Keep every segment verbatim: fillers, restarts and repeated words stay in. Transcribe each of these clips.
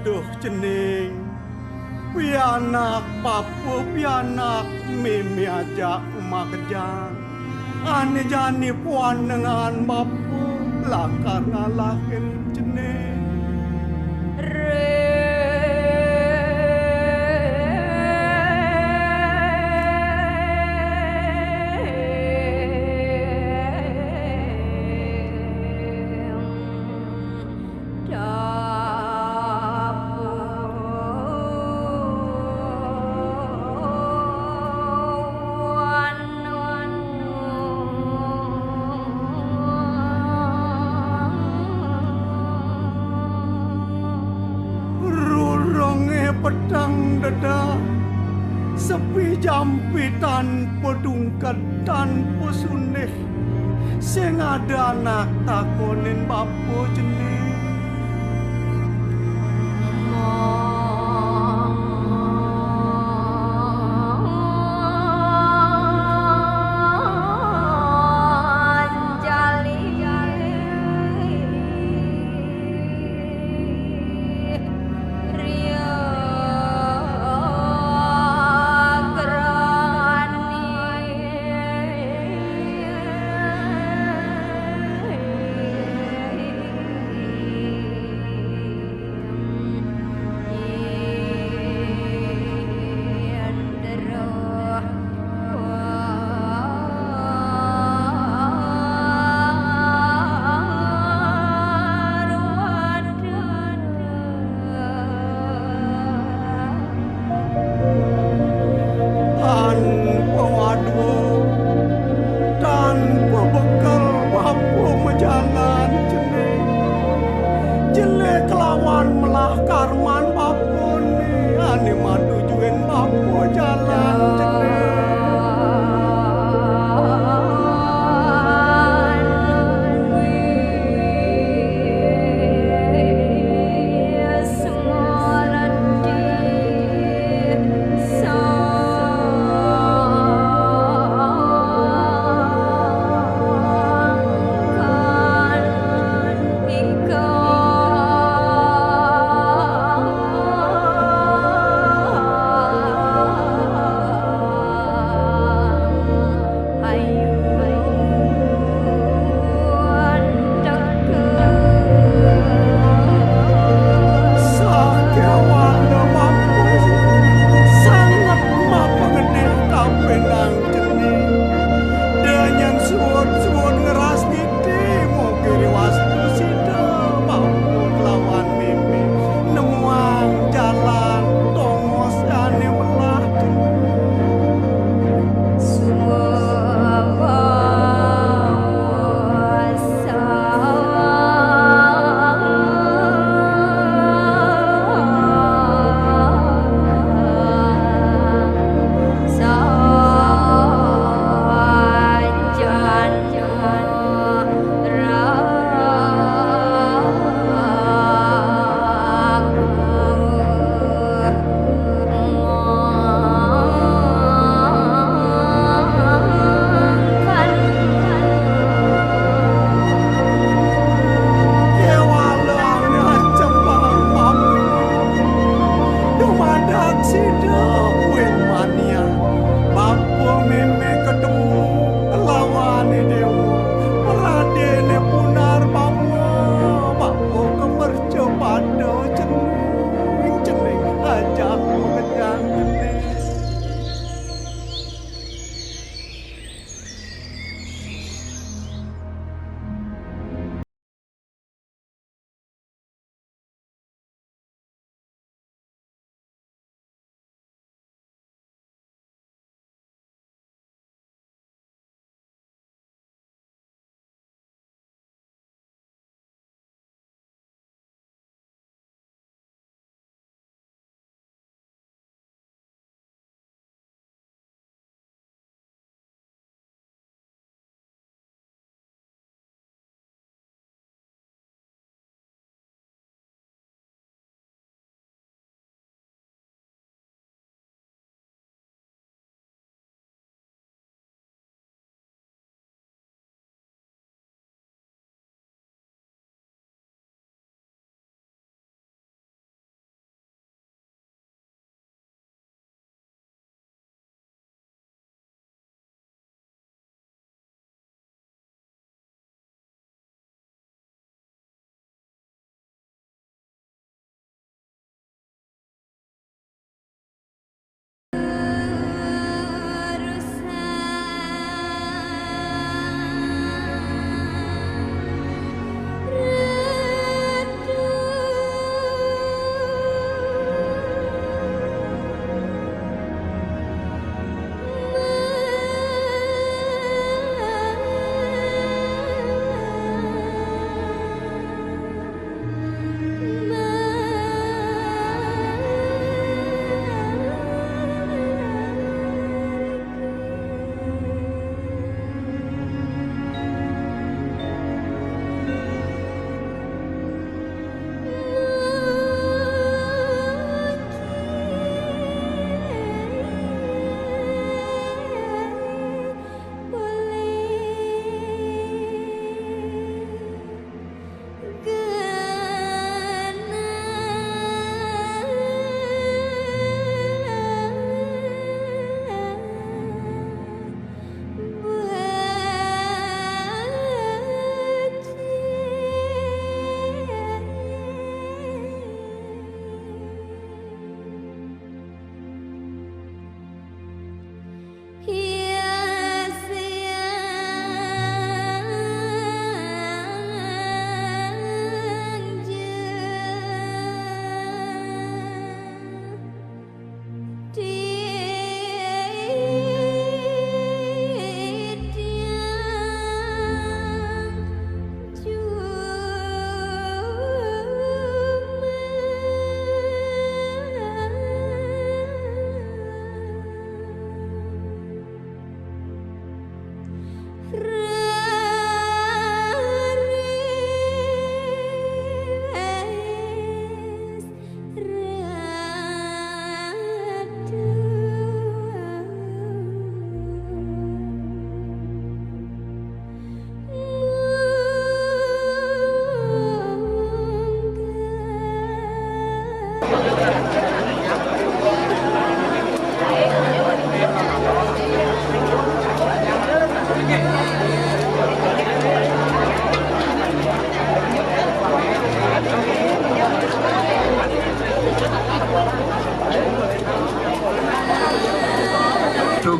Duh cening, pianak bapa pianak meme ajak makejang. Ane jani puanengan bapa lakar ngalahin cening. Rurunge peteng dedak, sepi jampi tanpa dungked, tanpa sundih. Sing ada anak takonin bapa cening. Tanpa wadua, tanpa bekel, bapa majalan cening. Jelek kelawan melah karman bapane, ane matujuin bapa jalan cening.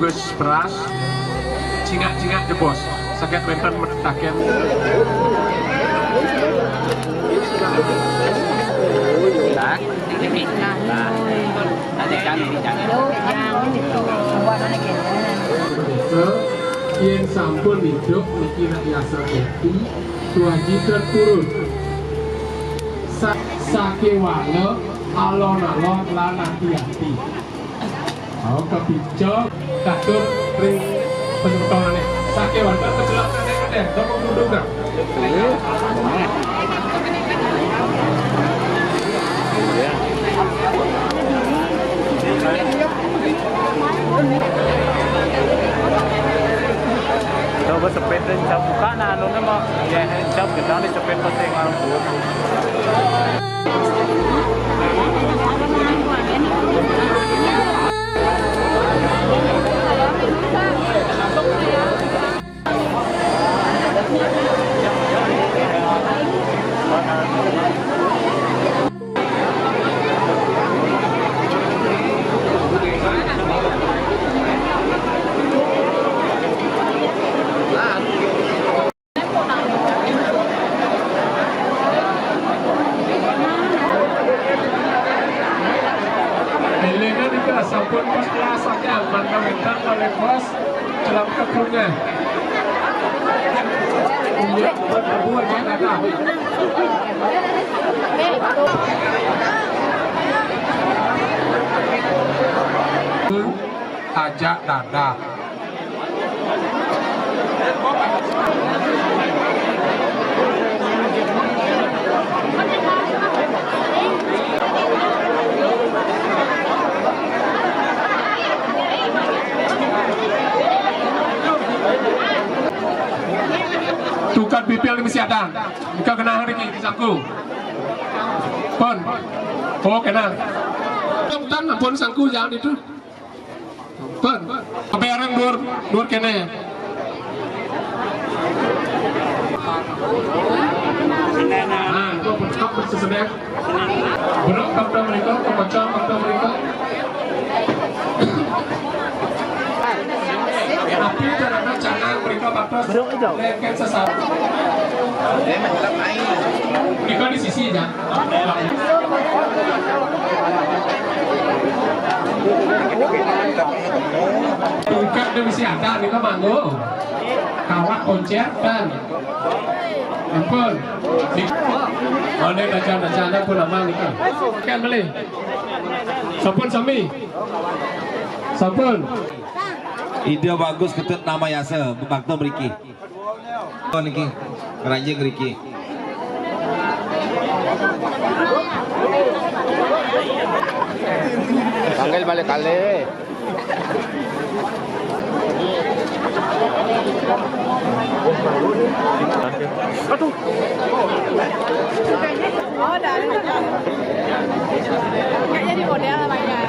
Bus beras, cingak-cingak jebos, saged wénten menetaken. Nah, nah, nah, nah, nah. Desa, yén sampun idup niki nak yasa kopi, wajib purun. Sa-, sakéwala alon-alon lan ati-ati. Oh, kepincang, katur ring penumpangane. Sakéwala kecelakane kedeh, dong mundur, nah. Coba sepeda cap buka, nah, anu mah, ya, cap kita nih, sepeda sing ngarep. Elingan nika sampun pas kelas akan mangga wénten oleh bos celam keprungan. Iya, buat abu aja kata. Ajak dadah. Tukad bipil di misi adang. Ika kenal hari ini, sangku. Pun. Oh, kenal. Tang, ampun, sangku, jangan itu. Pun. Sampai orang dur, dur kene. Nah, itu berkap bersesedek. Berkap berkap mereka, pemecah berkap mereka. Tapi cara cara mereka batas. Berkap aja. Lengket sesat. Mereka di sisi ya. Tungkat demi si ada, mereka manggung. Kawak konser kan. Ampun. Di-, oleh baca-baca ada pun amal nih kan. Kan beli. Sampun sami. Sampun. Ida bagus ketut nama yasa, bakta mriki. Oh, niki, ngranjing ngriki. Panggil balik kali. Aduh. Oh, dah, dah, dah. Nggak jadi model lah ya.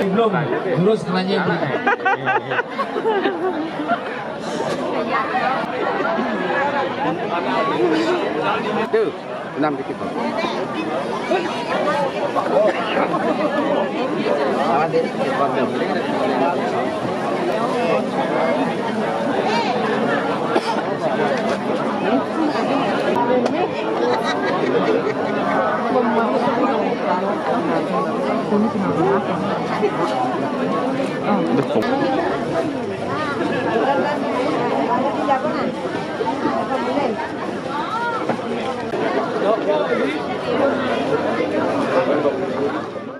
Belum, terus nanya. Tuh, enam dikit, Bang.